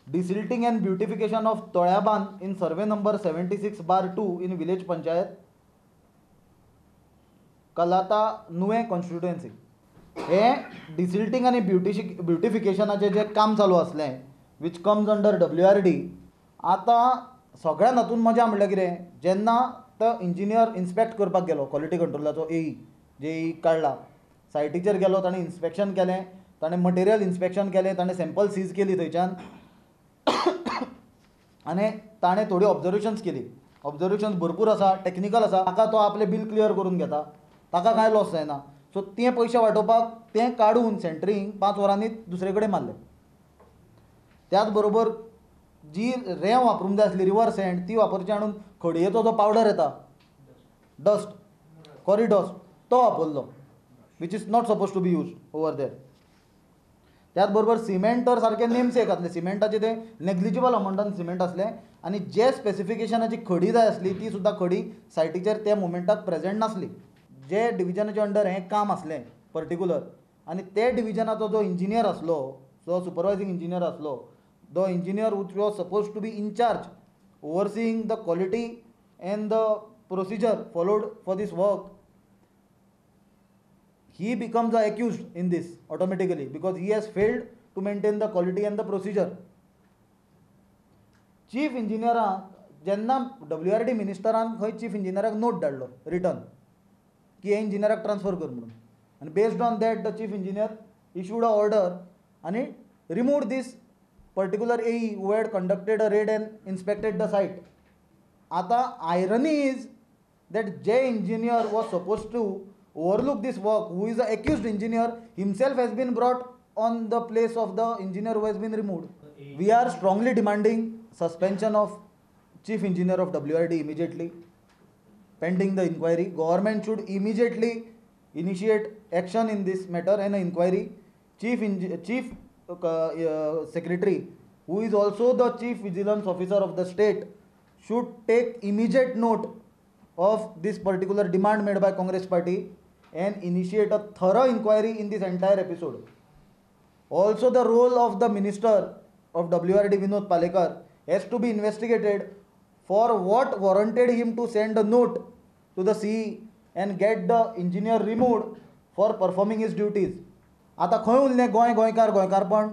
Desilting and beautification of Tolyabandh in survey number 76/2 in village panchayat Kalata Nuvem constituency. हें डिसिल्टींग आनी ब्युटिफिकेशनाचें जें काम चालू आसलें which comes under WRD. आतां सगळ्यान हातूंत मजा म्हणल्यार कितें, जेन्ना तो इंजिनियर इन्स्पेक्ट करपाक गेलो क्वॉलिटी कंट्रोलाचो एई जे काडला सायटीचेर गेलो, ताणें इन्स्पेक्शन केलें, ताणें मटेरियल इन्स्पेक्शन केलें, ताणें सॅम्पल सीज केली थंयच्यान आनी ताणें थोडी ऑब्जर्वेशन्स केली. ऑब्जर्वेशन्स भरपूर आसा, टॅक्निकल आसा, ताका तो आपलें बील क्लियर करून घेता, ताका कांय लॉस जायना. सो ते पयशे वांटोवपाक तें काडून सेंटरींग 5 वरांनी दुसरे कडेन मारलें. त्याच बरोबर जी रेंव वापरूंक जाय आसली रिवर सँड ती वापरची हाडून खडयेचो जो पावडर येता डस्ट कॉरी डस्ट तो वापरलो which is not suppose to be use over there. त्याच बरोबर सिमेंट तर सारकें नेमसेक आसलें, सिमेंटाचें तें नेग्लिजिबल अमावंटान सिमेंट आसलें आनी जे स्पेसिफिकेशनाची खडी जाय आसली ती सुद्दां खडी सायटीचेर त्या मुमेंटाक प्रेजेंट नासली. जे डिविजनाचे अंडर हें काम आसलें पर्टिकुलर आनी ते डिविजनाचो जो इंजिनियर आसलो, जो सुपरवायजींग इंजिनियर आसलो, the engineer which was suppose to be in charge overseeing the quality and the procedure followed for this work, he becomes the accused in this automatically because he has failed to maintain the quality and the procedure. Chief engineer जेन्ना WRD मिनिस्टरान खंय chief इंजिनियराक note धाडलो return की हे इंजिनियराक transfer कर म्हणून, आनी based on that the chief engineer issued a order आनी removed this particular AE who had conducted a raid and inspected the site. आतां irony is that J engineer was suppose to overlook this work, who is the accused engineer himself has been brought on the place of the engineer who has been removed. We are strongly demanding suspension of chief engineer of WRD immediately pending the inquiry. Government should immediately initiate action in this matter and inquiry. Chief secretary, who is also the chief vigilance officer of the state, should take immediate note of this particular demand made by Congress party and initiate a thorough inquiry in this entire episode. Also, the role of the minister of WRD Vinod Palekar has to be investigated for what warranted him to send a note to the CE and get the engineer removed for performing his duties. आतां खंय उरलें गोंय, गोंयकार, गोंयकारपण?